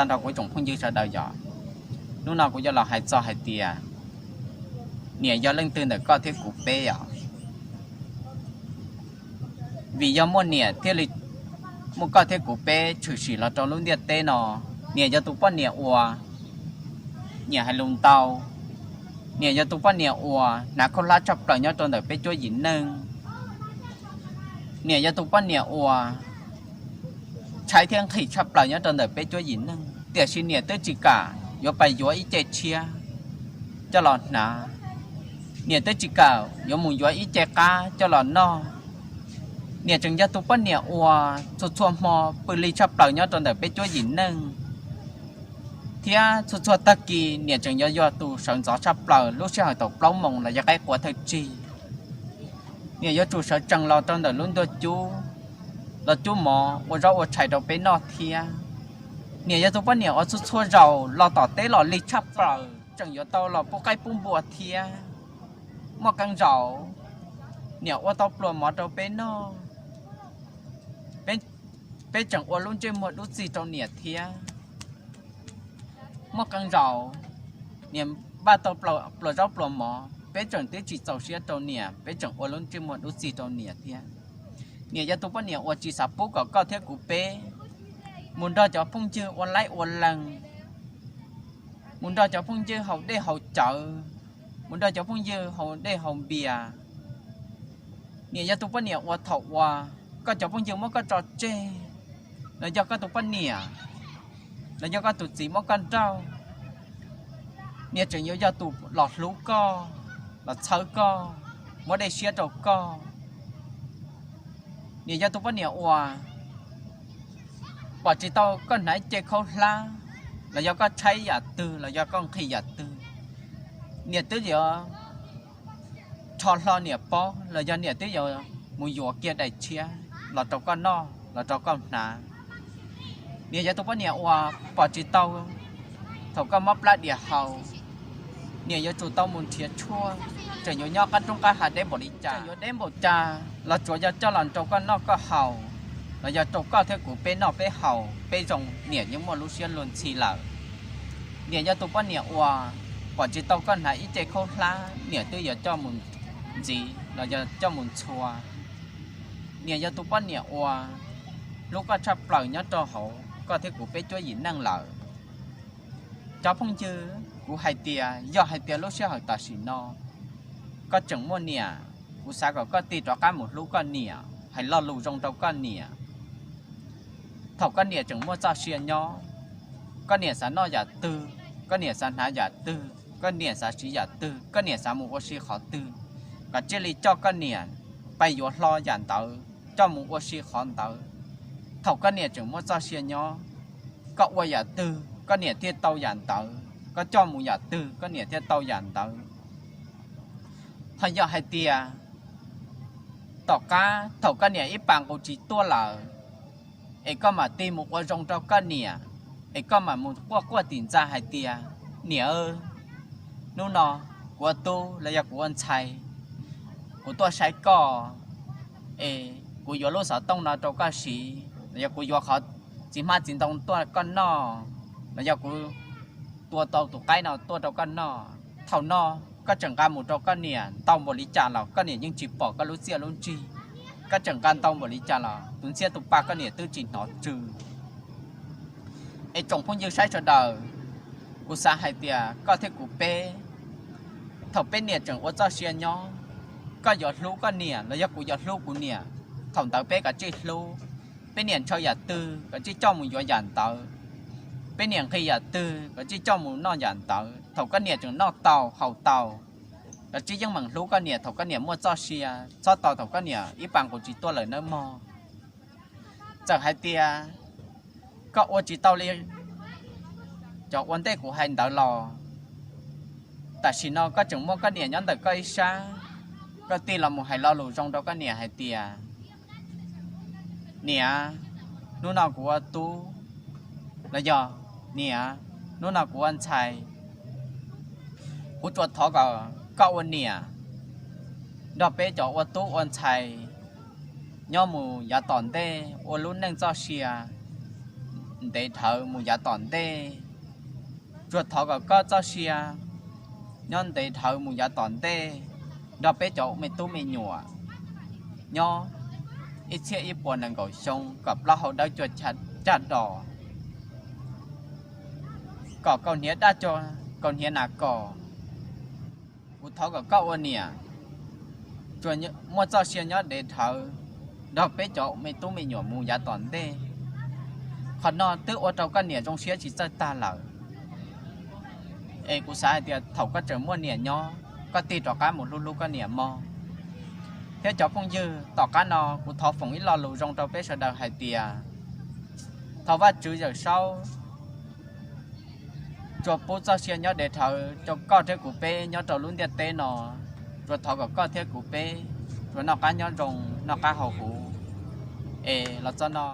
Nrog kuv tsoom phooj ywg sawv daws yom, hnub no kuv yuav los hais txog hais tias niam yog leej twg ntawm koj thiab kuv peb os. Vim yog muaj niam thiaj li muaj koj thiab kuv peb tshwm sim los rau lub ntiaj teb no. Niam yog tus poj niam uas nyiam hais lus ntau. Niam yog tus poj niam uas hnav khaub hlab tshaj plaws nyob rau ntawm peb cuab yim neej. Niam yog tus poj niam uas tshaib thiab nqhis tshaj plaws nyob rau ntawm peb cuab yim neej, tiam sis niam twb tsis kam yuav pais yuav ib ce tshiab coj los hnav. Niam twb tsis kam yuav mus yuav ib ce qab coj los noj. Niam tseem yog tus poj niam uas txhua txhua hmo pw li tshaj plaws nyob rau ntawm peb cuab yim neej, thiab txhua txhua tag kis niam tseem yuav yog tus sawv ntxov tshaj plaws lub sij hawm thaum plaub moos los yog qaib qua thawj tsig. Niam yuav tsum sawv tsees los rau ntawm lub ntuj cub, los cub mov ua zaub ua tshais rau peb noj thiab. Niam yog tus poj niam uas txhua txhua zaus los tom teb los lig tshaj plaws tseem yuav tau los pub qaib pub npua thiab. Muaj qee zaus niam ua tau pluas mov rau peb noj, peb tseem ua lub ntsej muag dub txig rau niam thiab. Muaj qee zaus niam npaj tau pluas zaub pluas mov, peb tseem twb tsis txaus siab rau niam, peb tseem ua lub ntsej muag dub txig rau niam thiab. Niam yog tus poj niam uas tsis xav pub kom koj thiab kuv peb mus nrog cov phooj ywg ua laib ua lees, mus nrog cov phooj ywg haus dej haus cawv, mus nrog cov phooj ywg haus dej haus npias. Niam yog tus poj niam uas thaum uas koj cov phooj ywg muab koj tso tseg, los yog koj tus poj niam, los yog koj tus txiv muab koj nrauj, niam tseem yuav yog tus los hlub koj, los txhawb koj, muab dej siab rau koj. Niam yog tus poj niam uas pom tsis tau koj hnav ib ce khaub hlab, los yog koj tshaib yam twg, los yog koj nqhis yam twg, niam twb yuav rho hlo niam pob, los yog niam twb yuav mus yuav kiag daim tshiab los rau koj noj, los rau koj hnav. Niam yog tus poj niam uas pom tsis tau thaum koj mob plab dias hau, niam yuav tsum tau mus nrhiav tshuaj, tseem yuav nyob qab roob qab hav deb npaum li cas, tseem yuav deb npaum cas los tsuav yog coj los rau koj noj koj haus, los yog rau koj thiab kuv peb noj peb haus peb zoo, niam yeej muaj lub siab luag ntxhi lawm. Niam yog tus poj niam uas pom tsis tau koj hnav ib ce khaub hlab, niam twb yuav coj mus ntxiv los yog coj mus ntxhua. Niam yog tus poj niam uas hlub koj tshaj plaws nyob rau hauv koj thiab kuv peb cuab yim neej lawm. Cov phooj ywg, kuv hais tias yog hais tias lub sij hawm tam sim no koj tseem muaj niam, kuv xav kom koj tig rov qab mus hlub koj niam, hais lo lus zoo rau koj niam. Thaum koj niam tseem muaj txoj sia nyob, koj niam xav noj yam twg, koj niam xav hnav yam twg, koj niam xav siv yam twg, koj niam xav mus ua si qhov twg, koj cia li coj koj niam pais yuav hlo yam ntawd, coj mus ua si qhov ntawd. Thaum koj niam tseem muaj txoj sia nyob, koj ua yam twg koj niam thiaj tau yam ntawd, koj coj mus yam twg koj niam thiaj tau yam ntawd. Ho yog hais tias tom qab thaum koj niam ib pas nqus tsis tuaj lawm, es koj mam tig mus ua zoo rau koj niam, es koj mam mus quaj quaj tim ntxa hais tias, niam, hnub no kuv ua tub los yog kuv ua ntxhais, kuv tuaj saib koj, es kuv yuav lub xov tooj no rau koj siv, los yog kuv yuav qhov txiv hmab txiv ntoo tuaj koj noj, los yog kuv tua tau tus qaib no tuaj rau koj noj. Thaum no koj tseem nqa mus rau koj niam ntau npaum li cas los koj niam yeej tsis pom koj lub txiaj lub ntsig. Koj tseem nqa ntau npaum li cas los tus ntxhiab tus pa koj niam twb tsis hnov tsw. Es tsoom phooj ywg saib sawv daws, kuv xav hais tias koj thiab kuv peb, thaum peb niam tseem ua txoj sia nyob, koj yuav hlub koj niam los yog kuv yuav hlub kuv niam, thaum ntawd peb kav tsij hlub. Peb niam ntshaw yam twg kav tsij coj mus yuav yam ntawd, peb niam nqhis yam twg kav tsij coj mus noj yam ntawd. Thaum koj niam tseem noj tau haus tau, kav tsij yeej meem hlub koj niam thaum koj niam muaj txoj sia, txhob tos thaum koj niam ib pas nqus tsis tuaj lawm nawb mog. Txawm hais tias koj ua tsis tau li cov ua ntej kuv hais ntawd los, tam sim no koj tseem muaj koj niam nyob ntawm koj ib sab, koj tig los mus hais lo lus zoo rau koj niam hais tias, niam, hnub no kuv ua tub, los yog niam, hnub no kuv ua ntxhais. Kuv tsuas thov kom koj ua niam nrog peb cov ua tub ua ntxhais nyob mus yav tom ntej ua lub neej txoj sia, ntev dhawv mus yav tom ntej. Tsuas thov kom koj txoj sia nyob ntev dhawv mus yav tom ntej nrog peb cov me tub me nyuam nyob ib txhiab ib puas nees nkaum xyoo kom plaub hau dawb cuag caj dos, kom kaus hniav daj cuag kaus hniav nas kos. Kuv thov kom koj ua niam tsuas muaj txoj sia nyob ntev dhawv nrog peb cov me tub me nyuam mus yav tom ntej. Qhov no twb ua rau koj niam zoo siab tsis txawj tag lawm. Es kuv xav hais tias thaum koj tseem muaj niam nyob, koj tig rov qab mus hlub hlub koj niam mog. Thiab cov phooj ywg, tom qab no kuv thov foom ib lo lus zoo rau peb sawv daws hais tias thov Vajtswv Yawm Saub tsuas pub txoj sia nyob ntev dhawv rau koj thiab kuv peb nyob rau lub ntiaj teb no. Tsuas thov kom koj thiab kuv peb tsuas noj qab nyob zoo, noj qab haus huv. Es los txog no